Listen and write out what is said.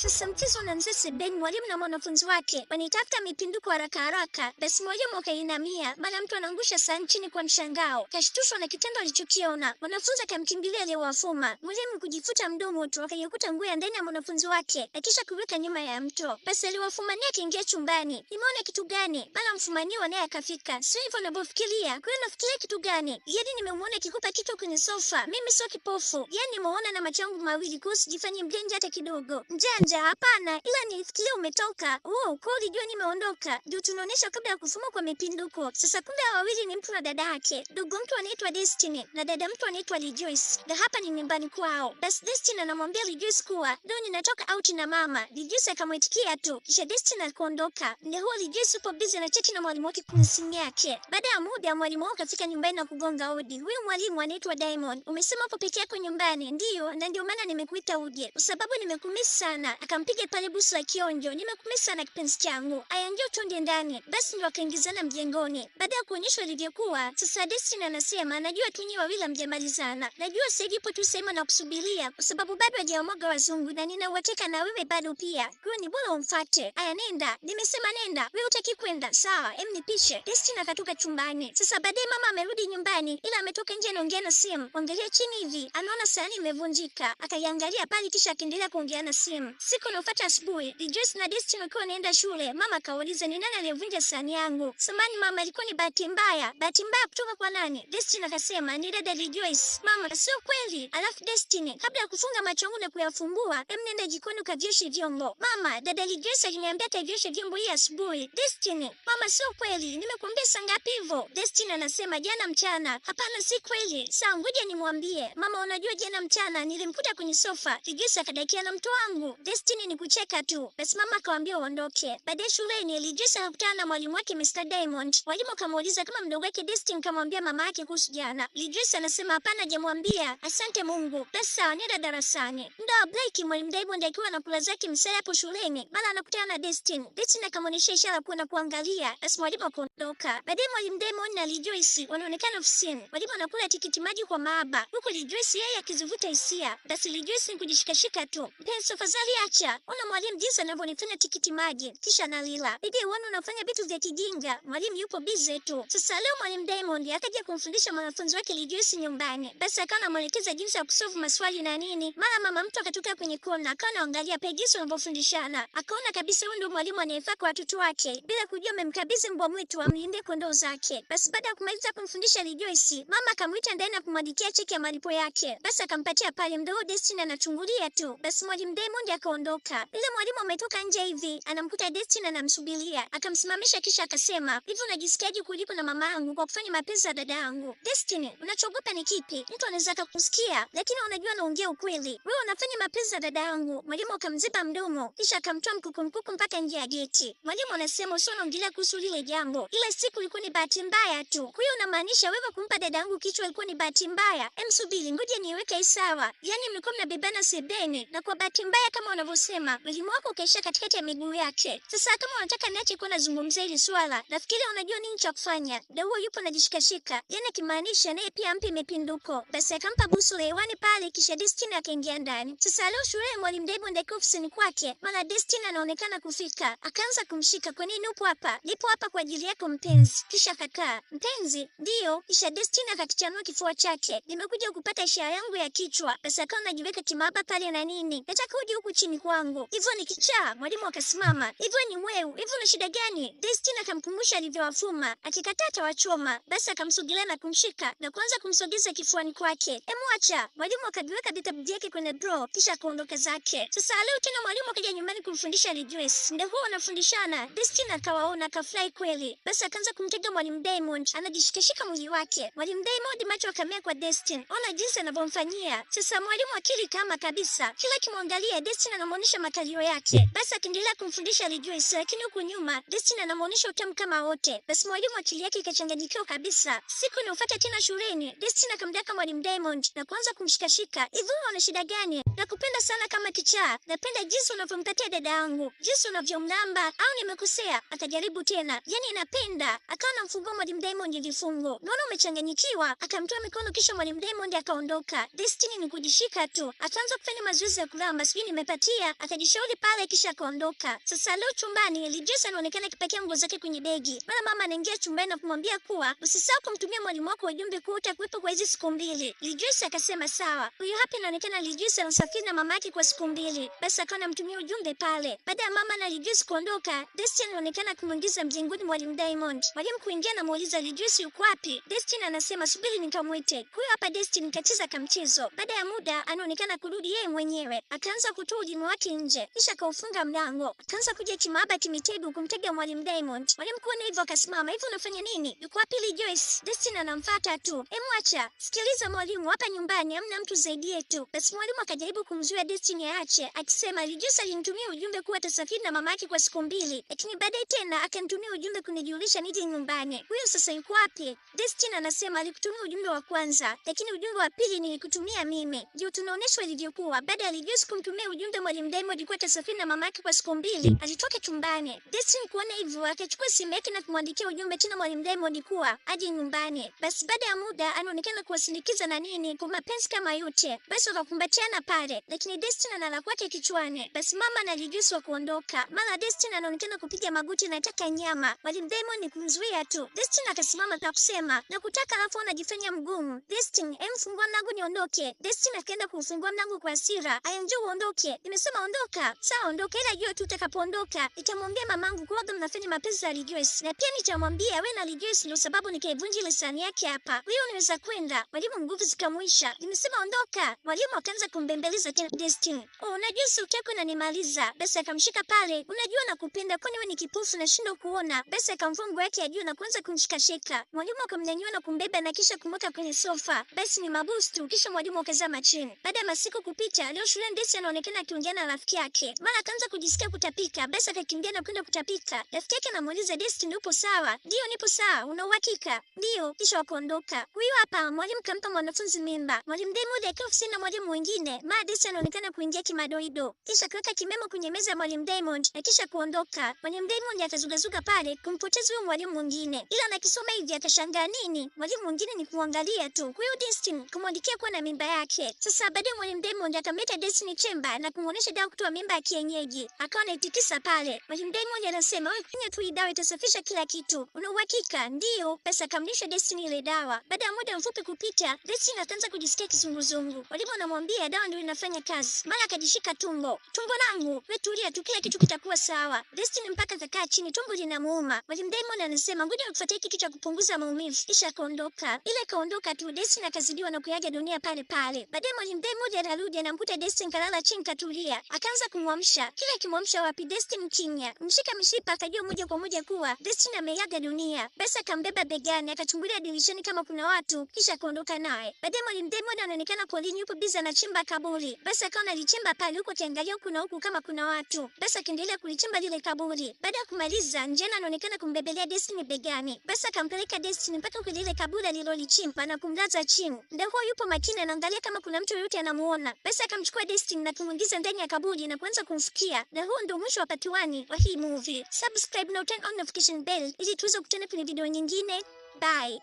Sasa mchezo unaanzia sebeni, mwalimu na mwanafunzi wake wanitafuta mipinduko haraka haraka. Basi mwalimu akainamia, mara mtu anaangusha sahani chini kwa mshangao, kashtushwa na kitendo alichokiona. Mwanafunzi akamkimbilia aliyewafuma. Mwalimu kujifuta mdomo tu, akaikuta nguo ya ndani ya mwanafunzi wake na kisha kuweka nyuma ya mto. Basi aliwafumania akaingia chumbani. Nimeona kitu gani? Mara mfumaniwa naye akafika. Sio hivyo unavyofikiria. Kwa hiyo nafikiria kitu gani? Yaani nimemuona kikupa kichwa kwenye sofa. Mimi sio kipofu. Yaani nimeona na macho yangu mawili, kwa hiyo usijifanye mjanja hata kidogo. Mjanja? Hapana, ila nilifikiria umetoka. Oh, kwa ulijua nimeondoka. Ndio tunaonyesha kabla ya kufuma kwa mipinduko. Sasa kumbe hawa wawili ni mtu na dada yake. Ndugu mtu anaitwa Destiny na dada mtu anaitwa Rejoice. Na hapa ni nyumbani kwao. Basi Destiny anamwambia Rejoice kuwa leo ninatoka out na mama. Rejoice akamwitikia tu. Kisha Destiny akaondoka. Ndio huo Rejoice yupo busy na chati na mwalimu wake kwenye simu yake. Baada ya muda mwalimu wao kafika nyumbani na kugonga hodi. Huyu mwalimu anaitwa Diamond. Umesema upo peke yako nyumbani? Ndiyo, na ndio maana nimekuita uje. Kwa sababu nimekumisi sana. Akampiga pale busu la kionjo. Nimekumisi sana kipenzi changu. Aya, njoo twende ndani. Basi ndio akaingizana mjengoni. Baada ya kuonyeshwa ilivyokuwa, sasa Destiny anasema najua tu nyinyi wawili hamjamalizana. Najua sasa ipo tu sehemu na kusubiria kwa sababu bado hajawamwaga wazungu na nina uhakika na wewe bado pia. Kwa hiyo ni bora umfuate. Aya, nenda. Nimesema nenda. Wewe hutaki kwenda. Sawa, em nipishe. Destiny akatoka chumbani. Sasa baadaye mama amerudi nyumbani ila ametoka nje anaongea na simu. Angalia chini hivi, anaona sahani imevunjika. Akaiangalia pale kisha akaendelea kuongea na simu. Siku inayofuata asubuhi, Rejoice na Destiny wakiwa wanaenda shule, mama akauliza ni nani aliyevunja sahani yangu? Samahani mama, ilikuwa ni bahati mbaya. Bahati mbaya kutoka kwa nani? Destiny akasema ni dada Rejoice. Mama, sio kweli. Alafu Destiny, kabla ya kufunga macho yangu na kuyafungua, em nenda jikoni ukavioshe vyombo. Mama, dada Rejoice aliniambia atavioshe vyombo hii asubuhi. Destiny, mama sio kweli. Nimekuambia saa ngapi hivyo? Destiny anasema jana mchana. Hapana, si kweli. Sawa, ngoja nimwambie. Mama, unajua jana mchana nilimkuta kwenye sofa. Rejoice akadakia na mtu wangu. Destiny ni kucheka tu. Basi mama akawaambia waondoke. Baadaye shuleni Rejoice akakutana na mwalimu wake Mr. Diamond. Mwalimu akamuuliza kama mdogo wake Destiny kamwambia mama yake kuhusu jana. Rejoice anasema hapana, hajamwambia. Asante Mungu. Basi sawa, nenda darasani. Muda wa break mwalimu Diamond akiwa anakula zake msale hapo shuleni, mara anakutana na Destiny. Destiny akamuonyesha ishara kuwa na kuangalia. Basi mwalimu akaondoka. Baadaye mwalimu Diamond na Rejoice wanaonekana ofisini. Mwalimu anakula tikiti maji kwa maaba, huku Rejoice yeye akizivuta hisia. Basi Rejoice ni kujishikashika tu. Mpenzi, tafadhali acha. Ona mwalimu jinsi anavyonifanya tikiti maji. Kisha analila. Bibi, uone unafanya vitu vya kijinga. Mwalimu yupo busy tu. Sasa leo mwalimu Diamond akaja kumfundisha mwanafunzi wake Rejoice nyumbani. Basi akawa anamwelekeza jinsi ya kusolve maswali na nini. Mara mama mtu akatoka kwenye kona, akawa anaangalia pale jinsi wanavyofundishana. Akaona kabisa huyu ndio mwalimu anayefaa kwa watoto wake, bila kujua amemkabidhi mbwa mwitu amlinde kondoo zake. Basi baada ya kumaliza kumfundisha Rejoice, mama akamuita ndani na kumwandikia cheki ya malipo yake. Basi akampatia pale, mdogo Destiny anachungulia tu. Basi mwalimu Diamond akaondoka. Ile mwalimu ametoka nje hivi, anamkuta Destiny anamsubiria. Akamsimamisha kisha akasema, "Hivi unajisikiaje kuliko na mama yangu kwa kufanya mapenzi ya dada yangu?" Destiny, unachogopa ni kipi? Mtu anaweza akakusikia, lakini unajua naongea ukweli. Wewe unafanya mapenzi ya dada yangu. Mwalimu akamziba mdomo, kisha akamtoa mkuku mkuku mpaka nje ya geti. Mwalimu anasema usio unaongelea kuhusu lile jambo. Ile siku ilikuwa ni bahati mbaya tu. Kwa hiyo unamaanisha wewe kumpa dada yangu kichwa ilikuwa ni bahati mbaya? Em, subiri, ngoja niweke sawa. Yaani mlikuwa mnabebana sebeni na kwa bahati mbaya kama unavyosema, mwalimu wako ukaisha katikati ya miguu yake. Sasa kama unataka niache kuwa nazungumzia hili swala, nafikiri unajua nini cha kufanya. Dau yupo anajishikashika, yaani akimaanisha naye pia ampe mipinduko. Basi akampa busu la hewani pale, kisha Destiny akaingia ndani. Sasa leo shuleni mwalimu Diamond akiwa ofisini kwake, mara Destiny anaonekana kufika, akaanza kumshika. Kwa nini upo hapa? Nipo hapa kwa ajili yako mpenzi. Kisha akakaa. Mpenzi? Ndiyo. Kisha Destiny akakichanua kifua chake. Nimekuja kupata ishara yangu ya kichwa. Basi akawa anajiweka kimaba pale na nini. Nataka uje huku chini kwangu. Hivyo ni kichaa. Mwalimu akasimama. Hivyo ni mweu. Hivyo una shida gani? Destiny akamkumbusha alivyowafuma. Akikataa atawachoma. Basi akamsogelea na kumshika na kuanza kumsogeza kifuani kwake. Emu acha. Mwalimu akaviweka vitabu vyake kwenye drawer kisha akaondoka zake. Sasa leo tena mwalimu akaja nyumbani kumfundisha Rejoice. Ndio huo wanafundishana. Destiny akawaona akafurahi kweli. Basi akaanza kumtega mwalimu Diamond, anajishikashika mwili wake. Mwalimu Diamond macho akamea kwa Destiny. Ona jinsi anavyomfanyia. Sasa mwalimu akili kama kabisa. Kila kimwangalia Destiny anamuonyesha makalio yake. Basi akaendelea kumfundisha Rejoice, lakini huku nyuma Destiny anamuonyesha utamu kama wote. Basi mwalimu akili yake ikachanganyikiwa kabisa. Siku inayofuata tena shuleni, Destiny akamdaka mwalimu Diamond na kuanza kumshikashika. Hivi una shida gani? Nakupenda sana kama kichaa. Napenda jinsi unavyompatia dada yangu, jinsi unavyomlamba. Au nimekosea? Akajaribu tena. Yaani napenda. Akawa anamfungua mwalimu Diamond vifungo. Naona umechanganyikiwa. Akamtoa mikono kisha mwalimu Diamond akaondoka. Destiny ni kujishika tu. Akaanza kufanya mazoezi ya kulamba, sijui nimepatia. Akajiangalia, akajishauri pale kisha akaondoka. Sasa leo chumbani, Lijoyce anaonekana akipakia nguo zake kwenye begi. Mara mama anaingia chumbani na kumwambia kuwa usisahau kumtumia mwalimu wako ujumbe kuwa utakuwepo kwa hizi siku 2. Lijoyce akasema sawa. Huyu hapa inaonekana Lijoyce anasafiri na mama yake kwa siku 2. Basi akawa anamtumia ujumbe pale. Baada ya mama na Lijoyce kuondoka, Destiny anaonekana kumuingiza mjengoni mwalimu Diamond. Mwalimu kuingia na muuliza Lijoyce yuko wapi? Destiny anasema subiri nikamwite. Huyu hapa Destiny kacheza kamchezo. Baada ya muda anaonekana kurudi yeye mwenyewe. Akaanza kutoa ulimi wake nje, kisha akaufunga mlango. Akaanza kuja kimaaba kimitego kumtega mwalimu Diamond. Mwalimu kuona hivyo akasimama, hivi unafanya nini? Yuko wapi Lijoyce? Destiny anamfuata tu. Acha. Sikiliza mwalimu, hapa nyumbani hamna mtu zaidi yetu. Basi mwalimu akajaribu kumzuia Destiny aache, akisema Lijoyce alinitumia ujumbe kuwa atasafiri na mama yake kwa siku 2, lakini baadaye tena akanitumia ujumbe kunijulisha nije nyumbani. Huyo sasa yuko wapi? Destiny anasema alikutumia ujumbe wa kwanza, lakini ujumbe wa pili nilikutumia mimi. Ndio tunaonyeshwa ilivyokuwa. Baada ya Lijoyce kumtumia ujumbe mwalimu Diamond kuwa atasafiri na mama yake kwa siku 2, alitoka chumbani. Destiny kuona hivyo akachukua simu yake na kumwandikia ujumbe tena mwalimu Diamond kuwa aje nyumbani. Basi baada ya muda anaonekana kuwasindikiza na nini kwa mapenzi kama yote. Basi wakakumbatiana pale, lakini Destiny analala kwake kichwani. Basi mama na Lijoyce wa kuondoka. Mara Destiny anaonekana kupiga magoti na nataka nyama. Mwalimu Diamond kumzuia tu. Destiny akasimama na kusema nakutaka, alafu unajifanya mgumu. Destiny, fungua mlango niondoke. Destiny akaenda kufungua mlango kwa hasira. Aya, njoo uondoke. Nimesema ondoka. Sawa, ondoka, ila jua tu utakapoondoka nitamwambia mamangu kuwa mnafanya mapenzi na Lijoyce, na pia nitamwambia wewe na Lijoyce ndio sababu nikaivunja ile sahani yake hapa. Wewe unaweza kwenda. Mwalimu nguvu zikamuisha. Nimesema ondoka. Mwalimu akaanza kumbembeleza tena Destiny. Oh, unajua sauti yako inanimaliza. Basi akamshika pale. Unajua nakupenda, kwani wewe ni kipofu nashindwa kuona? Basi akamvua nguo yake ya juu na kuanza kumshikashika. Mwalimu akamnyanyua na kumbeba na kisha kumweka kwenye sofa. Basi ni mabustu, kisha mwalimu akazama chini. Baada ya masiku kupita, leo shuleni Destiny anaonekana akiongea na rafiki yake. Mara akaanza kujisikia kutapika. Basi akakimbia na kwenda kutapika. Rafiki yake anamuuliza Destiny, upo sawa? Ndio, nipo sawa. Una uhakika? Ndio. Kisha wakaondoka. Huyu hapa mwalimu kampa mwanafunzi mimba. Mwalimu Diamond akiwa ofisini na mwalimu mwingine. Mara Destiny anaonekana kuingia kimadoido. Kisha akaweka kimemo kwenye meza ya mwalimu Diamond na kisha kuondoka. Mwalimu Diamond akazugazuga pale kumpoteza huyo mwalimu mwingine. Ila anakisoma hivi akashangaa nini? Mwalimu mwingine ni kuangalia tu. Huyo Destiny kumwandikia kuwa na mimba yake. Sasa baadaye mwalimu Diamond akamleta Destiny chemba na kumuonesha dawa kutoa mimba ya kienyeji. Akawa anaitikisa pale. Mwalimu Diamond anasema wewe kunywa tu hii dawa itasafisha kila kitu. Una uhakika? Ndio. Basi akamlisha Destiny ile dawa. Baada ya muda mfupi kupita, Destiny akaanza kujisikia kizunguzungu. Mwalimu anamwambia dawa ndio inafanya kazi. Mara akajishika tumbo. Tumbo langu, wewe tulia tu, kila kitu kitakuwa sawa. Destiny mpaka akakaa chini, tumbo linamuuma. Mwalimu Diamond anasema ngoja nikufuatie kitu cha kupunguza maumivu. Kisha akaondoka. Ile kaondoka tu, Destiny akazidiwa na kuaga dunia pale pale. Baadaye mwalimu Diamond anarudi anamkuta Destiny kalala chini katulia. Akaanza kumwamsha. Kila akimwamsha wapi Destiny kimya. Mshika mishipa akajua moja kwa moja kuwa Destiny ameaga dunia. Basi akambeba begani akachungulia dirishani kama kuna watu, kisha akaondoka naye. Baadaye mwalimu Diamond anaonekana polini yupo biza anachimba kaburi. Basi akawa analichimba pale huku akiangalia huku na huku kama kuna watu. Basi akaendelea kulichimba lile kaburi. Baada ya kumaliza, Njena anaonekana kumbebelea Destiny begani. Basi akampeleka Destiny mpaka kwenye lile kaburi alilolichimba na kumlaza chini. Ndio huyo yupo makini anaangalia kama kuna mtu yoyote anamuona. Basi akamchukua Destiny na kumuingiza ndani ya kaburi na kuanza kumfukia. Na huo ndio mwisho wa part 1 wa hii movie. Subscribe na turn on notification bell ili tuweze kukutana kwenye video nyingine. Bye.